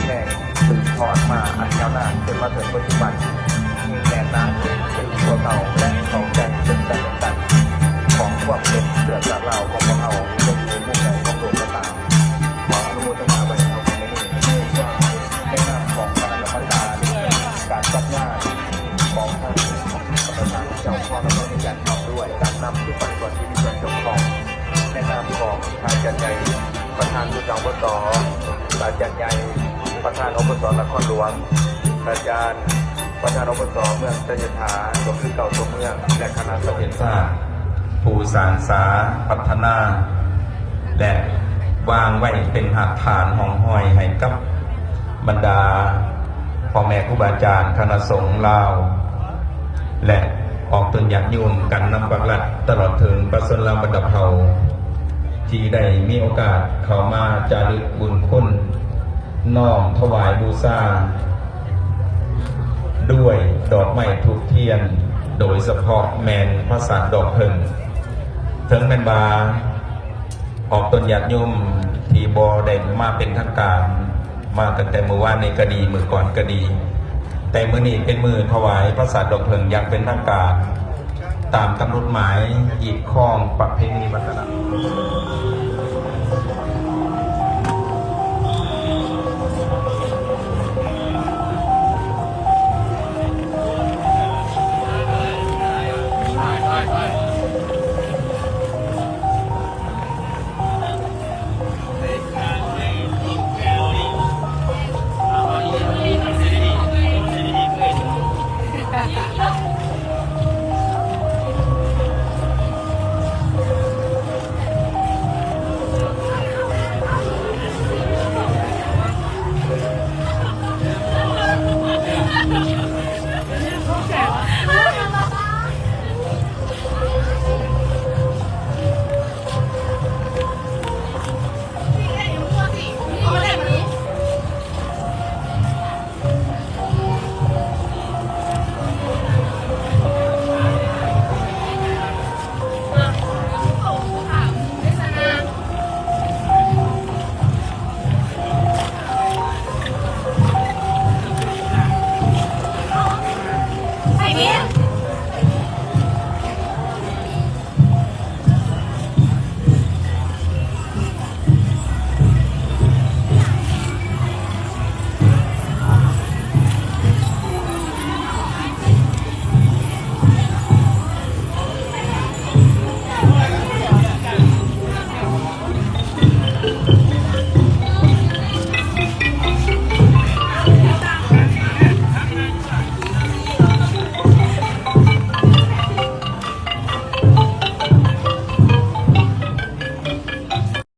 ແຫ່ງສືບທອດມາອັນຍາວນານ ຈົນມາເຖິງປັດຈຸບັນ ຍິ່ງແໜ້ນໜາຂຶ້ນ ເຖິງກວ່າເກົ່າ ແລະ ເຂົ້າໃຈເຊິ່ງກັນແລະກັນ ຂອງຄວາມເປັນເຊື້ອຊາດລາວຂອງພວກເຮົາ ຈະຢູ່ມຸມໃດຂອງໂລກກໍຕາມ. ຂໍອະນຸໂມທະນາໄວ້ເທົ່ານີ້ ໃນນາມຂອງຄະນະກຳມະການ ການຈັດງານຂອງທ່ານ ປະທານເຈົ້າຄອງນະຄອນວຽງຈັນ ພ້ອມດ້ວຍການນຳທຸກພາກສ່ວນທີ່ມີສ່ວນກ່ຽວຂ້ອງ ໃນນາມຂອງທ່ານອາຈານໃຫຍ່ ປະທານຊຸດ ອບສ ອາຈານໃຫຍ່ ປະທານ ອບສ ນະຄອນຫຼວງ ອາຈານ ປະທານ ອບສ ເມືອງໄຊເສດຖາ ກໍຄືເກົ່າຕົວເມືອງ ແລະ ຄະນະສະເພນຊາ ຜູ້ສ້າງສາພັດທະນາ ແລະ ວາງໄວ້ເປັນຮາກຖານຮ່ອງຮອຍໃຫ້ກັບບັນດາພໍ່ແມ່ຄູບາອາຈານຄະນະສົງລາວ ແລະ ອອກຕົນຍາດໂຍມກັນນຳປາກລັດ ຕະຫຼອດເຖິງປະຊາຊົນລາວບັນດາເຜົ່າ ທີ່ໄດ້ມີໂອກາດເຂົ້າມາຈາລຶກບຸນຄຸນ ນ້ອມຖວາຍບູຊາ ດ້ວຍດອກໄມ້ທູບທຽນ ໂດຍສະເພາະແມ່ນພາສາດດອກເຜິ້ງ. ເຖິງແມ່ນວ່າອອກຕົນຍາດໂຍມທີ່ບໍ່ໄດ້ມາເປັນທາງການ ມາຕັ້ງແຕ່ມື້ວານນີ້ກໍດີ ມື້ກ່ອນກໍດີ ແຕ່ມື້ນີ້ເປັນມື້ຖວາຍພາສາດດອກເຜິ້ງຢ່າງເປັນທາງການ ຕາມກຳນົດໝາຍຮີດຄອງປະເພນີວັດທະນະ